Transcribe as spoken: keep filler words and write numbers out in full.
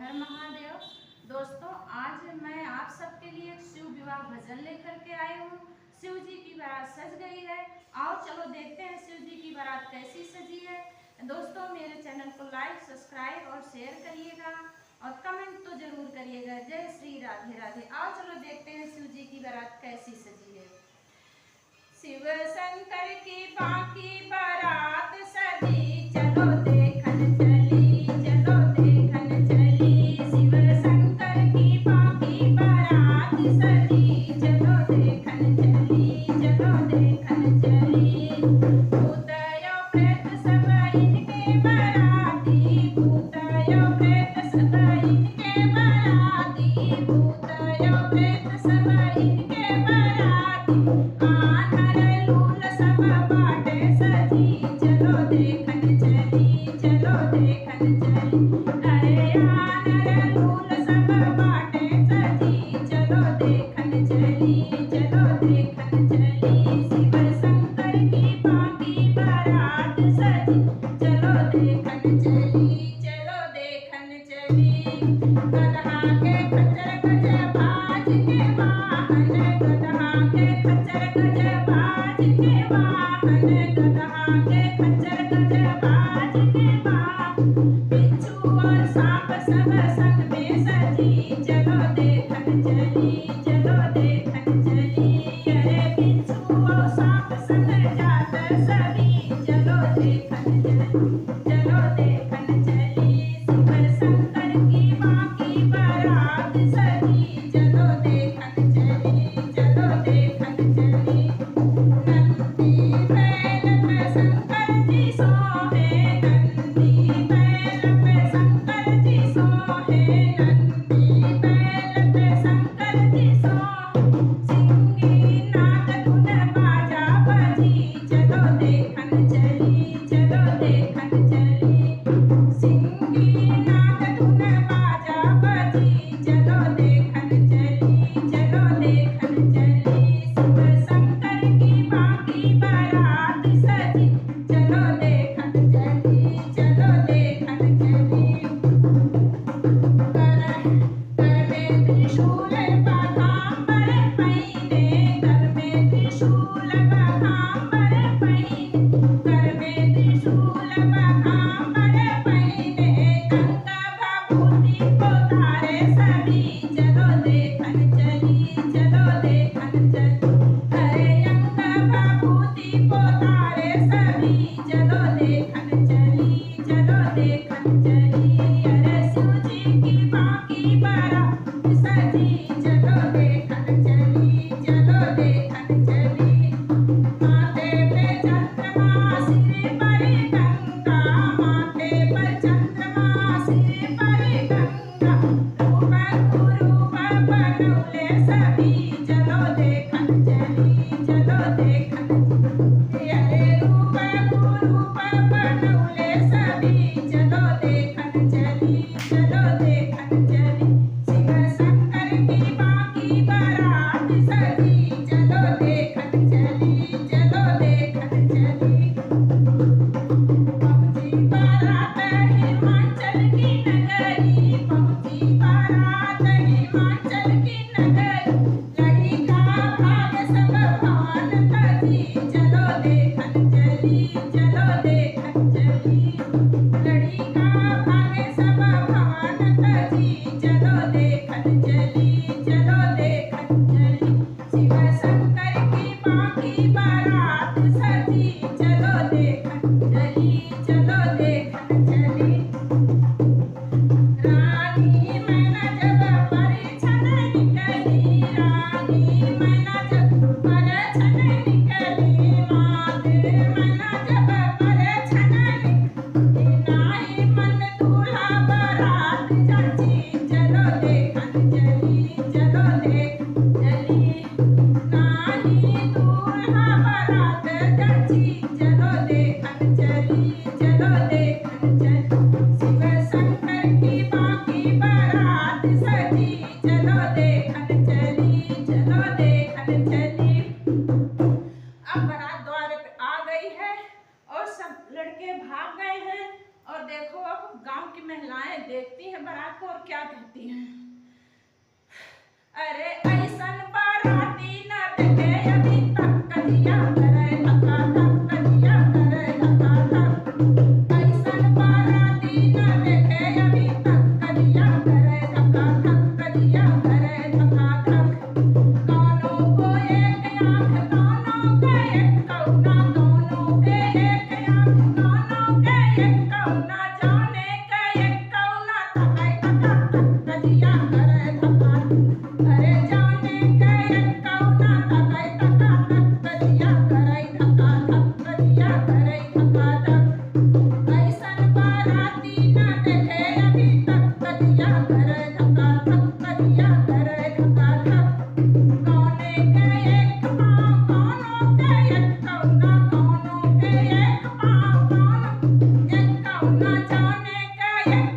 हर महादेव। दोस्तों, आज मैं आप सबके लिए एक शिव विवाह भजन लेकर के आई हूँ। शिव जी की बारात सज गई है। आओ चलो देखते हैं शिव जी की बारात कैसी सजी है। दोस्तों, मेरे channel को like, subscribe और share करिएगा और comment तो जरूर करिएगा। जय श्री राधे राधे। आओ चलो देखते हैं शिव जी की बारात कैसी सजी है। शिव शंकर की बांकी बारात सजी, चलो देखन चली, चलो देखन चली। शिव शंकर की बांकी बारात सजी, चलो देखन चली, चलो देखन चली। भूत यो प्रेत सब इनके बराती, भूत यो प्रेत सब इनके बराती, भूत यो प्रेत सब इनके बराती। आन्हर लूल सब बाटे सजी, चलो देखन चली, चलो देखन चली। अरे आन्हर लूल सब बाटे सजी, चलो देखन चली, चलो देखन चली। शिव शंकर की बांकी बारात सजी, चलो देखन चली, चलो देखन चली। गदहा के खच्चर गजबाज के वाहन, गदहा के खच्चर गजबाज के वाहन, गदहा के खच्चर गजबाज के वाहन। बिच्छू और सांप सब संग में सजी, चलो देखन चली, चलो देखन चली। अरे बिच्छू और सांप संग जात सजी, चलो देखन चली, चलो देखन चली। शिव शंकर की बांकी बारात सजी, चलो देखन चली, चलो देखन चली। नंदी बैल पे शंकर जी सोहे, नंदी बैल पे शंकर जी सोहे, नंदी बैल पे शंकर जी सोहे। सिंगी नाद धुन बाजा बजी, चलो देखन चली, चलो देखन चली। सिंगी नाद धुन बाजा बजी, चलो देखन चली, चलो देखन चली। शिव शंकर की बांकी बारात सजी, चलो देखन चली, चलो देखन चली। कर, कर में त्रिशूल बाघांबर पहिने, कर में त्रिशूल बाघांबर पहिने, कर में त्रिशूल बाघांबर पहिने। अंग भभूति पोतारे सजी, चलो देखन चली, चलो देखन चली। अरे अंग भभूति पोतारे सजी, चलो देखन चली, चलो देखन चली। अरे शिव जी की बांकी बारात सजी, चलो देखन चली, चलो देखन चली। माथे पे चंद्रमा सिर पर गंगा, माथे पर चंद्रमा सिर पर गंगा। रूप कुरूप बनौले सजी, चलो देखन चली, चलो देखन चली। अरे रूप कुरूप बनौले सजी, चलो देखन चली, चलो देखन चली। शिव शंकर की बांकी बारात सजी, चलो देखन चली, चलो देखन चली। पहुंची बारात हिमाचल की नगरी, पहुंची बारात हिमाचल की नगरी। लड़िका भागे सब भवन तजी, चलो देखन चली, चलो देखन चली। लड़िका भागे सब भवन तजी, चलो देखन चली, चलो देखन चली। शिव शंकर की बांकी बारात सजी, चलो देखन चली, चलो देखन चली। महिलाएं देखती हैं बारात को और क्या कहती हैं। अरे ऐसन बाराती ना देखे अभी तक, कजिया करे धका धक, कजिया करे धका धक। ऐसन बाराती ना देखे अभी तक, कजिया करे धका धक, कजिया करे धका धक। दोनों को एक आँख, दोनों के एक कौना, दोनों के एक आँख, दोनों के एक कौना, जाने के एक कौना, तकै तका तक कजिया करे धका। अरे जाने के एक कौना, तकै तका तक कजिया करे धका धक, कजिया करे धका धक। ऐसन बाराती ना देखे अभी तक, कजिया करे धका धक, कजिया करे धका धक। कौने के एक पाँव, कौनो के एक कौना, कौनो के एक पाँव, कौनो एक कौना, जाने के एक